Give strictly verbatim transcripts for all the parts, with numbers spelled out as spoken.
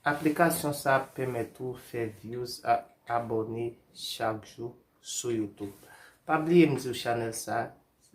Aplikasyon sa ap pèmèt ou fè views ak abòne chak jou sou YouTube. Pa bliye m di w chanèl sa,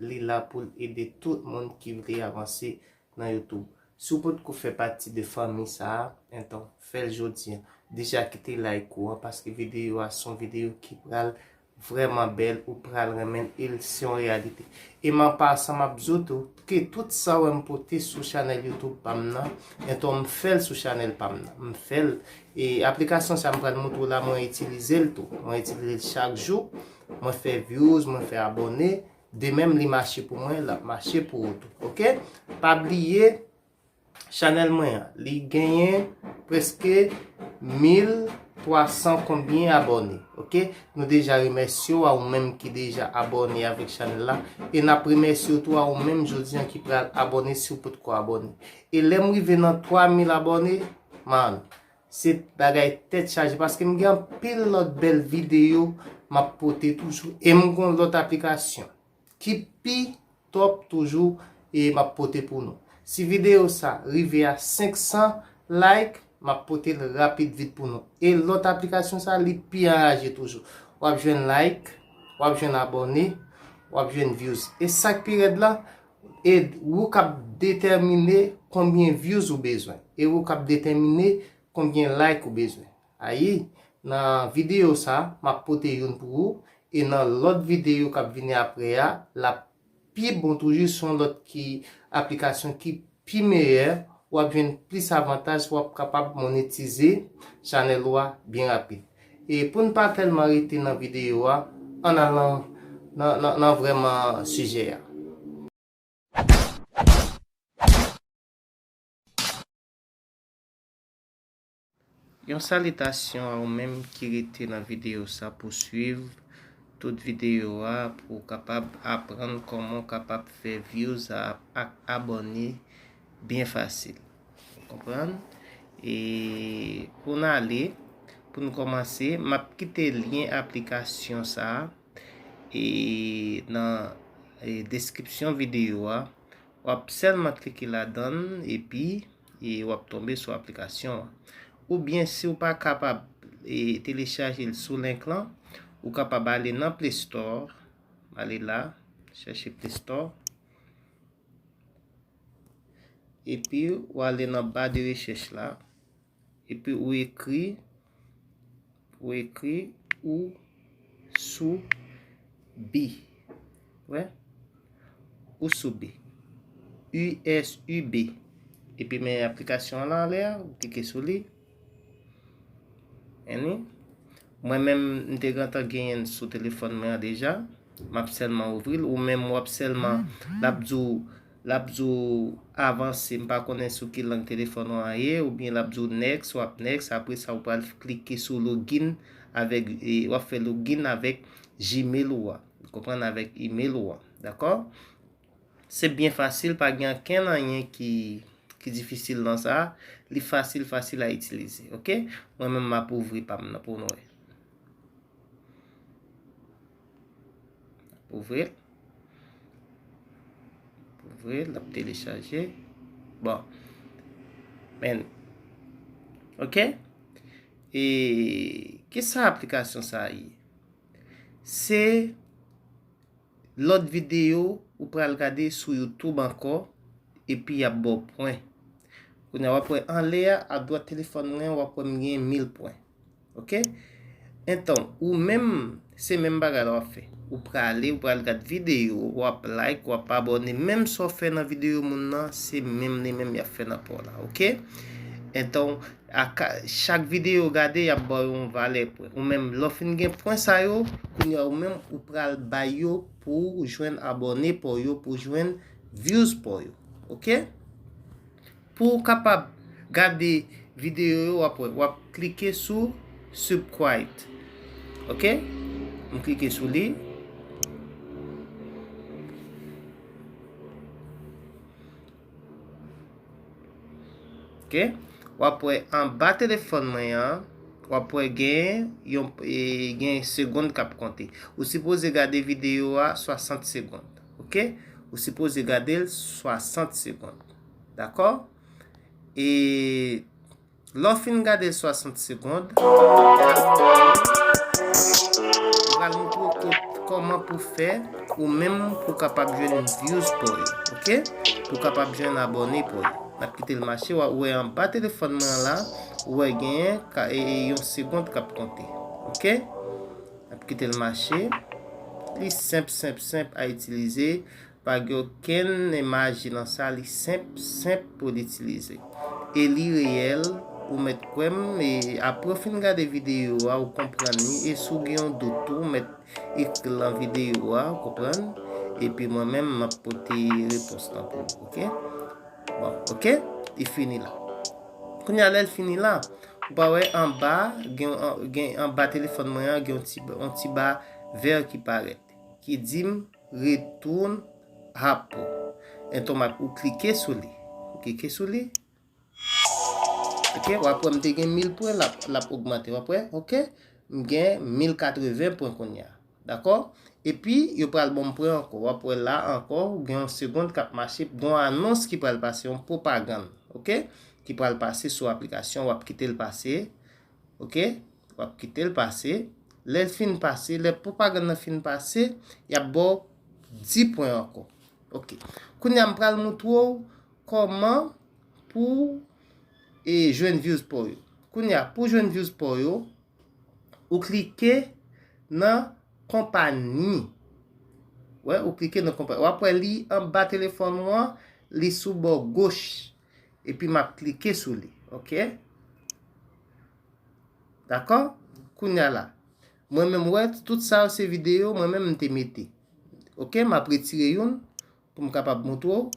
li la pou l ede tout moun ki vle avanse nan YouTube. Si w potko fè pati de fanmi sa a, enton, fè l jodi a. Deja kite like ou an, paske videyo a se yon videyo ki pral vrèman bèl, ou pral renmen l, e l se yon reyalite. E m an pasan, m ap di w tou, ke tout sa w wè m pote sou chanèl YouTube pa m nan, enton, m fè l sou chanèl pa m nan. M fè l, e aplikasyon sa m pral montre w la, mwen itilize l tou. Mwen itilize l chak jou. Mwen fè views, mwen fè abòne. De menm li mache pou mwen, l ap mache pou ou tou. Oke? Pa bliye, chanèl mwen an, li genyen prèske mil twa san konbyen abòne. Oke? Nou deja remèsye w, a ou menm ki deja abòne avèk chanèl la. E n ap remèsye w tou, a ou menm jodi an ki pral abòne si w potko abòne. E lè m rive nan twa mil abòne, man, se bagay tèt chaje, paske m gen anpil lòt bèl videyo m ap pote toujou. E m gen yon lòt aplikasyon ki pi top toujou e m ap pote pou nou. Si videyo sa rive a senk san like, m ap pote l rapid vit pou nou. E lòt aplikasyon sa, li pi anraje toujou. W ap jwenn like, w ap jwenn abòne, w ap jwenn views. E sa k pi rèd la, e ou k ap detèmine konbyen views ou bezwen. E ou k ap detèmine konbyen like ou bezwen. Ayi, nan videyo sa, m ap pote youn pou ou, e nan lòt videyo k ap vini apre a, l ap pi bon toujou, se yon lòt ki, aplikasyon ki pi meyè, w ap jwenn plis avantaj, w ap kapab monetize chanèl ou a byen rapid. E pou n pa tèlman rete nan videyo a, ann al nan, nan, nan, nan vrèman sijè a. Yon salitasyon a ou menm ki rete nan videyo sa pou swiv tout videyo a pou w kapab aprann kòman w kapab fè views a, ak abòne byen fasil. Ou konprann? E pou n ale, pou n kòmanse, m ap kite lyen aplikasyon sa a e nan e deskripsyon videyo a. W ap sèlman klike ladan l epi e w ap tonbe sou aplikasyon an. Oubyen si w pa kapab e telechaje l sou link lan, ou kapab ale nan Play Store, ale la, chèche Play Store, epi w ale nan ba de rechèch la, epi ou ekri, ou ekri Usubi. Wè? Usubi. U S U B. Epi men aplikasyon an la anlè a, ou klike sou li. Anni. Mwen menm, m te gentan genyen l sou telefòn mwen an deja. M ap sèlman ouvri l. Ou menm, w ap sèlman, l ap di w, l ap di w avanse. M pa konnen sou ki lang telefòn ou an ye, oubyen l ap di w next, w ap next. Apre sa, ou pral klike sou login avèk, e, w ap fè login avèk Gmail ou a. Ou konprann? Avèk email ou a. Dakò? Se byen fasil, pa gen ankenn anyen ki, ki difisil nan sa. Li fasil, fasil a itilize, oke? Mwen menm, m ap ouvri pa m nan pou nou wè. Ouvri l. Ouvri l, l ap telechaje. Bon. Men. Oke? E kisa aplikasyon sa a ye? Se lòt videyo ou pral gade sou YouTube ankò, epi y ap ba w pwen. Kounye a, w ap wè anlè a, adwat telefòn mwen, w ap wè m gen mil pwen. Oke? Enton, ou menm, se menm bagay la w ap fè. Ou prale, ou pral gad videyo, w ap like, w ap abòne. Menm sa w fè nan videyo moun nan, se menm li menm y ap fè nan pa w la. Oke? Enton, a ka, chak videyo w gade, y ap ba w yon valè pwen. Ou menm, lè w fin gen pwen sa yo, kounye a ou menm, ou pral bay yo pou w jwenn abòne pa w yo, pou w jwenn views pa w yo. Oke? Pou w kapab gade videyo yo, w ap wè, w ap klike sou subscribe. Oke? M klike sou li. Oke? W ap wè anba telefòn mwen an, w ap wè gen yon, e, gen segonn k ap konte. Ou sipoze gade videyo a swasant segonn. Oke? Ou sipoze gade l swasant segonn. Dakò? E Lè w fin gade swasant segond, m pral montre w kòman pou fè ou menm pou w kapab jwenn views pa w yo, oke? Pou w kapab jwenn abòne pa w yo. N ap kite l mache, w a wè anba telefòn mwen an la, ou wè genyen ka, e, e, yon segond k ap konte, oke? N ap kite l mache. Li senp, senp, senp a itilize. Pa gen okenn maji nan sa, li senp, senp pou l itilize. E li reyèl, ou mèt kwè m, e apre w fin gade videyo a, ou konprann li, e si w gen yon dout tou, ou mèt ekri l nan videyo a, ou konprann? Epi mwen menm, m ap pote repons lan pou ou, oke? Bon, oke? Li fini la. Kounye a, lè l fini la, ou pa wè anba, gen, gen anba telefòn mwen an, gen yon ti, yon ti ba vè ki parèt, ki di m, retourne à Pau. Enton m ap, ou klike sou li. Ou klike sou li. Oke, w ap wè m te gen mil pwen, l ap, l ap ogmante. W ap wè, oke, m gen mil katreven pwen kounye a. Dakò? Epi, yo pral ban m pwen ankò. W ap wè la ankò, ou gen yon segond k ap mache, gen yon anons ki pral pase, yon pwopagann, oke? Ki pral pase sou aplikasyon, w ap kite l pase. Oke? W ap kite l pase. Lè l fin pase, lè pwopagann nan fin pase, y ap ba w dis pwen ankò. Oke. Kounye a, m pral montre w kòman pou, e, jwenn views pa w yo. Kounye a, pou jwenn views pa w yo, ou klike nan konpayi. Wè, ou klike nan konpayi. W ap wè li anba telefòn ou an, li sou bò goch. Epi m ap klike sou li. Oke? Dakò? Kounye a la. Mwen menm, wè, tout sa yo se videyo mwen menm m te mete. Oke? M ap retire youn pou m kapab montre w.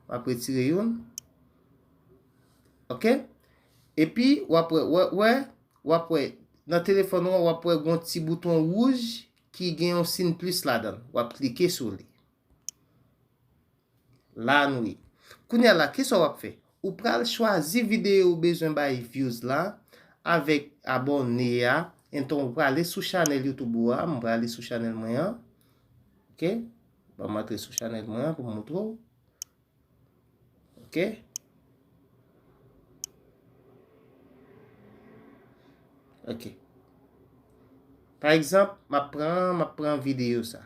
M ap retire youn. Oke? Epi, w ap wè, wè, wè, w ap wè, nan telefòn ou an, w ap wè gon ti bouton wouj ki gen yon siy plis ladan l. W ap klike sou li. La nou ye. Kounye a la, kisa w ap fè? Ou pral chwazi videyo ou bezwen bay views la avèk abòne a. Enton, ou prale sou chanèl YouTube ou a. M prale sou chanèl mwen an. Oke? Ban m antre sou chanèl mwen an pou m montre w. Oke? Oke. Pa egzanp, m ap pran, m ap pran videyo sa.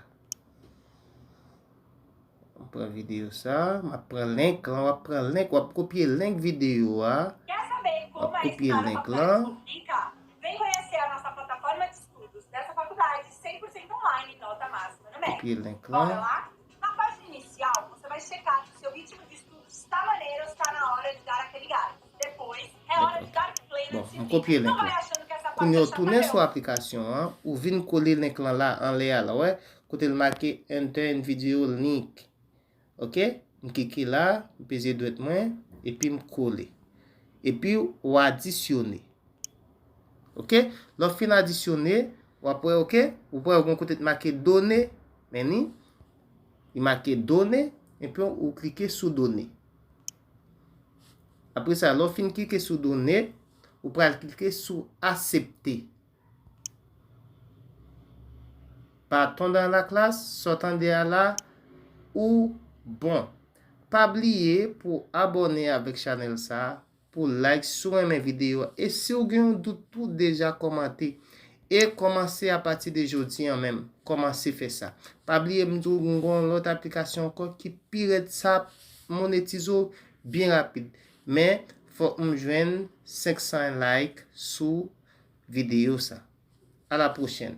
M ap pran videyo sa, m ap pran link lan, w ap pran link, w ap kopye link videyo a. W ap kopye link lan. Vem conhecer a nossa plataforma de estudos dessa faculdade cem por cento online, nota máxima no MEC. Kopye link lan. Bora lá? Na página inicial, você vai checar se o seu ritmo de estudos está maneiro ou se está na hora de dar aquele gás. Depois, é hora de dar play na disciplina. Bon, m kopye link lan. Kounye a w tounen sou aplikasyon an, ou vin kole link lan la, anlè a la, wè, kote l make enter in video link. Oke? M klike la, m peze dwèt mwen, epi m kole. Epi w adisyone. Oke? Lè w fin adisyone, w ap wè, oke? Ou wè gen yon kote k make done, men ni, li make done, epi w klike sou done. Apre sa, lè w fin klike sou done, ou pral klike sou aksepte. Partons dans la classe, sa w tande a la, ou bon. Pa bliye pou abòne avèk chanèl sa, pou like si w renmen videyo a. E si w gen yon dout tou, deja kòmante. E kòmanse apati de jodi an menm. Kòmanse fè sa. Pa bliye m di w m gen yon lòt aplikasyon ankò ki pi rèd, sa ap monetize w byen rapid. Men, fòk m jwenn senk san like sou videyo sa. À la prochaine.